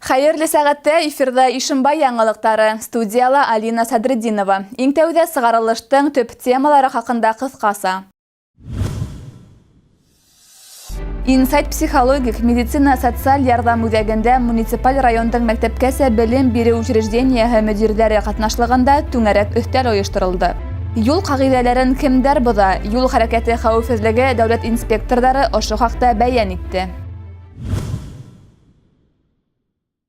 Хәйерле сәғәттә, эфирҙа Ишембай яңылыҡтары, студияла Алина Садретдинова. Иң тәүҙә сығарылыштың төп темалары хаҡында ҡыҫҡаса. Инсайт психологик медицина социаль ярҙам үҙәгендә муниципаль райондың мәктәпкәсә белем биреү учреждениеһы мөдирҙәре ҡатнашлығында түңәрәк өҫтәл ойошторолдо. Юл ҡағиҙәләрен кемдәр боҙа? Юл хәрәкәте хәүефһеҙлеге дәүләт инспекторҙары ошо хаҡта бәйән итте.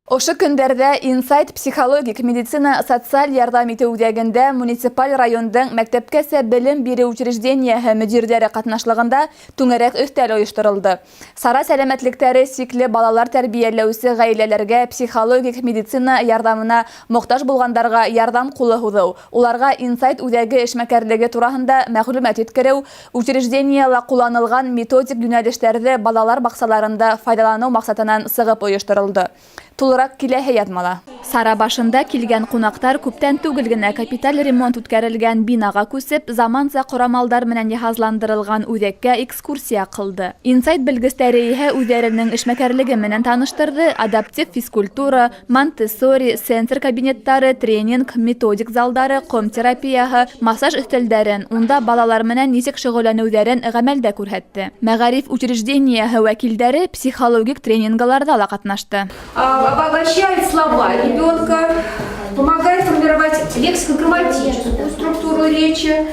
Ошо көндәрҙә Инсайт психологик медицина социаль ярҙам итеү үҙәгендә муниципаль райондың мәктәпкәсә белем биреү учреждениеһы мөдирҙәре ҡатнашлығында түңәрәк өҫтәл ойошторолдо. Сара сәләмәтлектәре сикле балалар тәрбиәләүсе ғаиләләргә психологик медицина ярҙамына мохтаж булғандарға ярҙам ҡулы һуҙыу, уларға Инсайт үҙәге эшмәкәрлеге тураһында мәғлүмәт еткереү, учреждениела ҡулланылған методик йүнәлештәрҙе балалар баҡсаларында файҙаланыу маҡсатынан сығып ойошторолдо. Тулыраҡ киләһе яҙмала. Сара башында килгән ҡунаҡтар күптән түгел генә капиталь ремонт үткәрелгән бинаға күсеп, заманса ҡорамалдар менән йыһазландырылған үҙәккә экскурсия ҡылды. Инсайт белгестәре иһә үҙҙәренең эшмәкәрлеге менән таныштырҙы, адаптив физкультура, Монтессори, сенсор кабинеттары, тренинг, методик залдары, ҡом терапияһы, массаж өҫтәлдәрен, унда балалар менән нисек шөғөлләнеүҙәрен ғәмәлдә күрһәтте. Мәғариф учреждениеһы вәкилдәре психологик тренингаларҙа ла ҡатнашты. Обогащает слова ребенка, помогает формировать лексико-грамматическую структуру речи,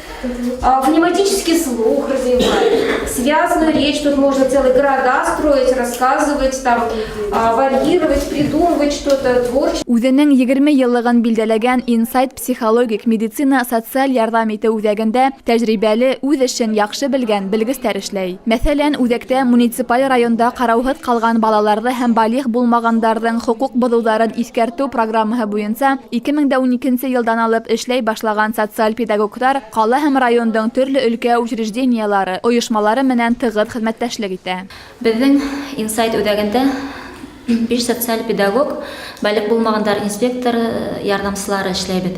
фонематический слух развивает, связанную речь, тут можно целые города строить, рассказывать, там, варьировать, придумывать что-то творчески. Үҙенең 20 йыллығын билдәләгән Инсайт психологик медицина социаль ярҙам итеү үҙәгендә тәжрибәле, үҙ эшен яҡшы белгән белгестәр эшләй. Мәҫәлән, үҙәктә муниципаль районда ҡарауһыҙ ҡалған балаларҙы һәм балиғ булмағандарҙың хоҡуҡ боҙоуҙарын иҫкәртеү программаһы буйынса 2012 йылдан алып эшләй башлаған социаль педагогтар ҡала һәм райондың төрлө өлкә учреждениелары, ойошмалары менән тығыҙ хеҙмәттәшлек итә. Беҙҙең Инсайт үҙәгендә биш социаль педагог, балиғ булмағандар инспекторы ярҙамсылары эшләйбеҙ.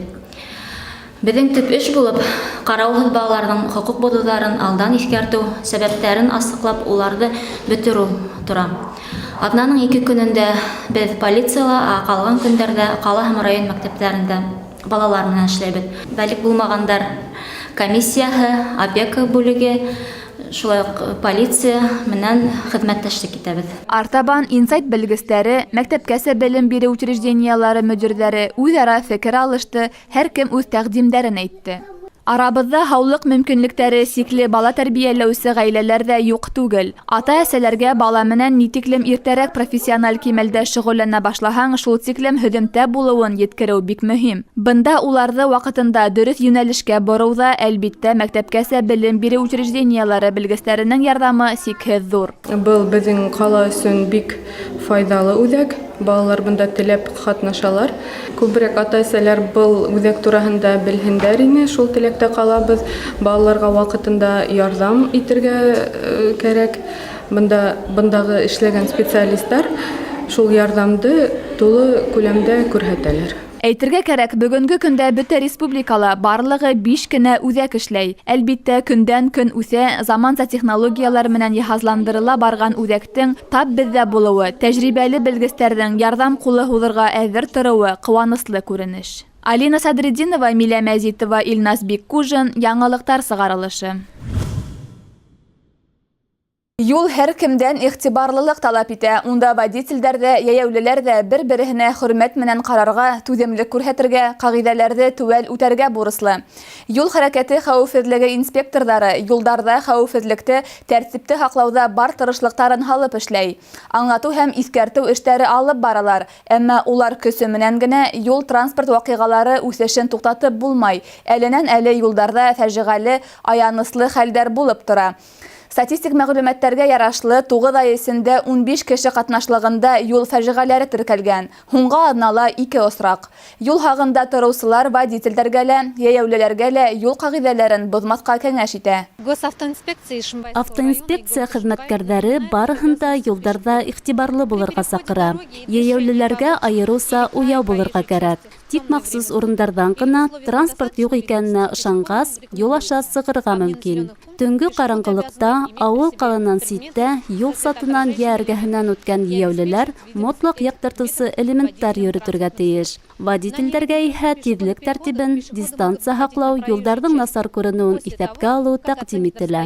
Беҙҙең төп эш булып ҡарауһыҙ балаларҙың хоҡуҡ боҙоуҙарын алдан иҫкәртеү, сәбәптәрен асыҡлап, уларҙы бөтөрөү тора. Аҙнаның ике көнөндә беҙ полицияла, ә ҡалған көндәрҙә ҡала һәм район мәктәптәрендә балалар менән эшләйбеҙ. Балиғ булмағандар комиссияһы, опека бүлеге, шулай уҡ полиция менән хеҙмәттәшлек итәбеҙ. Артабан Инсайт белгестәре, мәктәпкәсә белем биреү учреждениелары мөдирҙәре үҙ-ара фекер алышты, һәр кем үҙ тәҡдимдәрен әйтте. Арабыҙҙа һаулыҡ мөмкинлектәре сикле бала тәрбиәләүсе ғаиләләр ҙә юҡ түгел. Ата-әсәләргә бала менән ни тиклем иртәрәк профессиональ кимәлдә шөғөлләнә башлаһаң, шул тиклем һөҙөмтә булыуын еткереү бик мөһим. Бында уларҙы ваҡытында дөрөҫ йүнәлешкә бороуҙа, әлбиттә, мәктәпкәсә белем биреү учреждениелары белгестәренең ярҙамы сикһеҙ ҙур. Был беҙҙең ҡала өсөн бик файҙалы үҙәк. Балалар бында теләп ҡатнашалар. Күберәк ата-әсәләр был үҙәк тураһында белһендәр ине, шул теләктә ҡалабыҙ. Балаларға ваҡытында ярҙам итергә кәрәк. Бындағы эшләгән специалисттар шул ярҙамды тулы күләмдә күрһәтәләр. Әйтергә кәрәк, бөгөнгө көндә бөтә республикала барлығы биш кенә үҙәк эшләй. Әлбиттә, көндән көн үҫә, заманса технологиялар менән йыһазландырыла барған үҙәктең тап беҙҙә булыуы, тәжрибәле белгестәрҙең ярҙам ҡулы һуҙырға әҙер тороуы ҡыуаныслы күренеш. Алина Садретдинова, Милә Мәзитова, Илназ Биккужин, яңылыҡтар сығарылышы. Юл һәр кемдән иғтибарлылыҡ талап итә. Унда водителдәр ҙә, йәйәүлеләр ҙә бер-береһенә хөрмәт менән ҡарарға, түҙемлек күрһәтергә, ҡағиҙәләрҙе теүәл үтәргә бурыслы. Юл хәрәкәте хәүефһеҙлеге инспекторҙары юлдарҙа хәүефһеҙлекте, тәртипте һаҡлауҙа бар тырышлыҡтарын һалып эшләй. Аңлатыу һәм иҫкәртеү эштәре алып баралар, әммә улар көсө менән генә юл транспорт ваҡиғалары үҫешен туҡтатып булмай. Әленән-әле юлдарҙа фажиғәле, аяныслы хәлдәр булып тора. Статистик мәғлүмәттәргә ярашлы, 9 ай эсендә 15 кеше ҡатнашлығында юл фажиғәләре теркәлгән. Һуңғы аҙнала 2 осраҡ. Юл һағында тороусылар водителдәргә лә, йәйәүлеләргә лә юл ҡағиҙәләрен боҙмаҫҡа кәңәш итә. Госавтоинспекция Ишимбайского Автоинспекция хеҙмәткәрҙәре барыһын да юлдарҙа иғтибарлы булырға саҡыра. Йәйәүлеләргә айырыуса уяу булырға кәрәк. Тик махсус урындарҙан ғына, транспорт юҡ икәненә ышанғас, юл аша сығырға мөмкин. Төнгө ҡараңғылыҡта, ауыл-ҡаланан ситтә, юл сатынан йә эргәһенән үткән йәйәүлеләр мотлаҡ яҡтыртыусы элементтар йөрөтөргә тейеш. Водителдәргә иһә тиҙлек тәртибен, дистанция һаҡлау, юлдарҙың насар күренеүен иҫәпкә алыу тәҡдим ителә.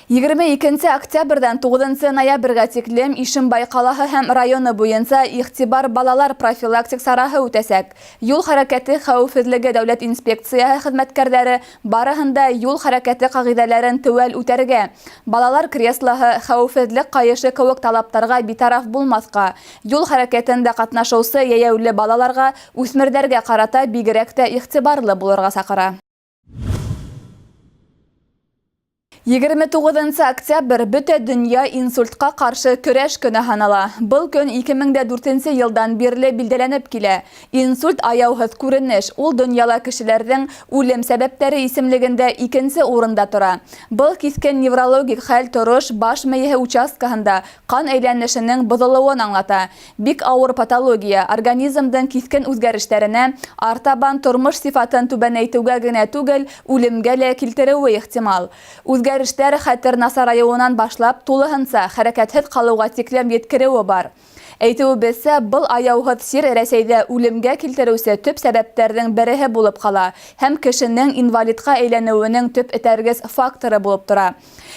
22 октябрҙән 9 ноябргә тиклем Ишембай ҡалаһы һәм районы буйынса «Иғтибар балалар» профилактик сараһы үтәсәк. Юл хәрәкәте хәүефһеҙлеге дәүләт инспекцияһы хеҙмәткәрҙәре барыһын да юл хәрәкәте ҡағиҙәләрен теүәл үтәргә, балалар креслоһы, хәүефһеҙлек ҡайышы кеүек талаптарға битараф булмаҫҡа, юл хәрәкәтендә ҡатнашыусы йәйәүле балаларға, үҫмерҙәргә ҡарата бигерәк тә иғтибарлы булырға саҡыра. 29 октябрь бөтә донъя инсультҡа ҡаршы көрәш көнө һанала. Был көн 2004 йылдан бирле билдәләнеп килә. Инсульт аяуһыҙ күренеш. Ул донъяла кешеләрҙең үлем сәбәптәре исемлегендә икенсе урында тора. Был киҫкен неврологик хәл торош баш мейеһе участкаһында ҡан әйләнешенең боҙолоуын аңлата. Бик ауыр патология организмдың киҫкен үҙгәрештәренә, артабан тормош сифатын түбәнәйтеүгә генә түгел, үлемгә лә килтереүе ихтимал. Үҙгәрештәр хәтер насарайыуынан башлап тулыһынса хәрәкәтһеҙ ҡалыуға тиклем еткереүе бар. Әйтеүебеҙсә, был аяуһыҙ сир Рәсәйҙә үлемгә килтереүсе төп сәбәптәрҙең береһе булып ҡала һәм кешенең инвалидҡа әйләнеүенең төп этәргес факторы булып тора.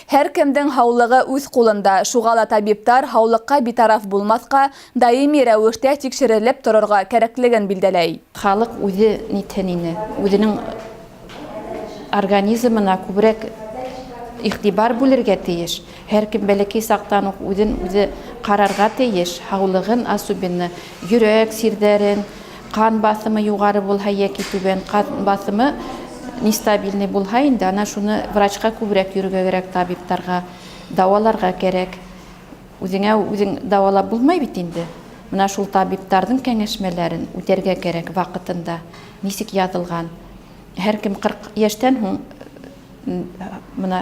Һәр кемдең һаулығы үҙ ҡулында, шуға ла табиптар һаулыҡҡа битараф булмаҫҡа, даими рәүештә тикшерелеп торорға кәрәклеген билдәләй. Халыҡ үҙе нитһен ине, үҙенең организмына күберәк иғтибар бүлергә тейеш. Һәр кем бәләкәй саҡтан уҡ үҙен үҙе ҡарарға тейеш, һаулығын, особенно йөрәк сирҙәрен, ҡан баҫымы юғары булһа йәки түбән, ҡан баҫымы нестабильный булһа инде, ана шуны врачҡа күберәк йөрөргә кәрәк, табиптарға дауаларға кәрәк. Үҙеңә үҙең дауалап булмай бит инде. Мына шул табиптарҙың кәңәшмәләрен үтәргә кәрәк ваҡытында, нисек яҙылған. Һәр кем 40 йәштән һуң мына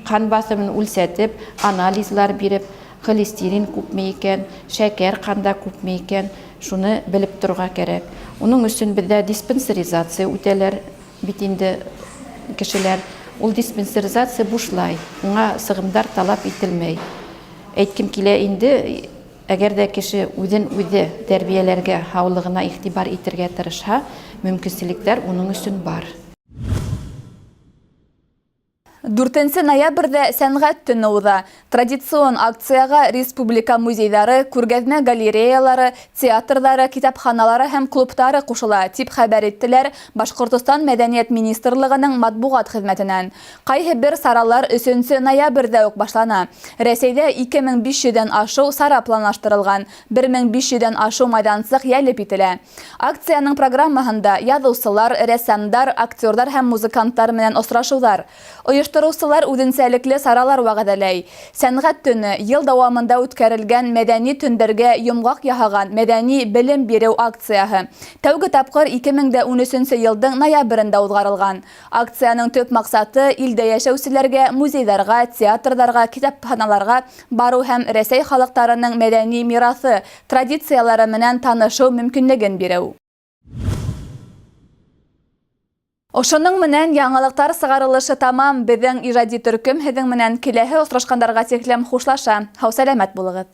ҡан баҫымын үлсәтеп, анализлар биреп, холестерин күпме икән, шәкәр ҡанда күпме икән, шуны белеп торорға кәрәк. Уның өсөн беҙҙә диспансеризация үтәләр бит инде кешеләр. Ул диспансеризация бушлай, уңа сығымдар талап ителмәй. Әйткем килә инде, әгәр ҙә кеше үҙен үҙе тәрбиәләргә, һаулығына иғтибар итергә тырышһа, мөмкинселектәр уның өсөн бар. 4 ноябрҙә сәнғәт төнө уҙа. Традицион акцияға республика музейҙары, күргәҙмә галереялары, театрҙары, китапханалары һәм клубтары ҡушыла, тип хәбәр иттеләр Башҡортостан Мәҙәниәт министрлығының матбуғат хеҙмәтенән. Ҡайһы бер саралар 3 ноябрҙә үк башлана. Рәсәйҙә 2500-дән ашыу сара планлаштырылған, 1500-дән ашыу майҙансыҡ йәлеп ителә. Акцияның программаһында яҙыусылар, рәссамдар, актерҙар һәм музыканттар менән осрашыуҙар. Ойоштороусылар үҙенсәлекле саралар вәғәҙәләй. Сәнғәт төнө йыл дауамында үткәрелгән мәҙәни төндәргә йомғаҡ яһаған мәҙәни белем биреү акцияһы. Тәүге тапҡыр 2013 йылдың ноябрендә уҙғарылған. Акцияның төп маҡсаты илдә йәшәүселәргә, музейҙарға, театрҙарға, китапханаларға барыу һәм Рәсәй халыҡтарының мәҙәни мираҫы, традициялары менән танышыу мөмкинлеген биреү. Ошоноң менән яңылыҡтар сығарылышы тамам. Беҙҙең ижади төркөм һеҙҙең менән киләһе осрашҡандарға тиклем хушлаша. Һау-сәләмәт булығыҙ.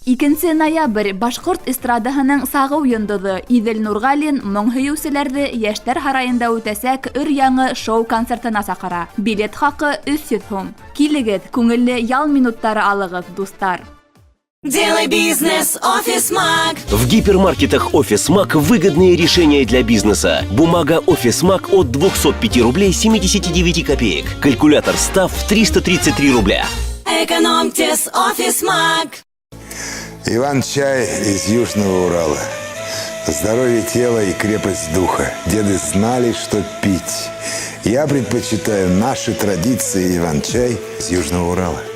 2 ноябрь башҡорт эстрадаһының сағыу йондоҙо Иҙел Нурғәлин моң һөйөүселәрҙе Йәштәр һарайында үтәсәк өр-яңы шоу-концертына саҡыра. Билет хаҡы 300 һум. Килегеҙ, күңелле ял минуттары алығыҙ, дуҫтар. Делай бизнес Офис Маг. В гипермаркетах Офис Маг выгодные решения для бизнеса. Бумага Офис Маг от 205 рублей 79 копеек. Калькулятор Став 333 рубля. Экономьте с Офис Маг. Иван-чай из Южного Урала. Здоровье тела и крепость духа. Деды знали, что пить. Я предпочитаю наши традиции Иван-чай из Южного Урала.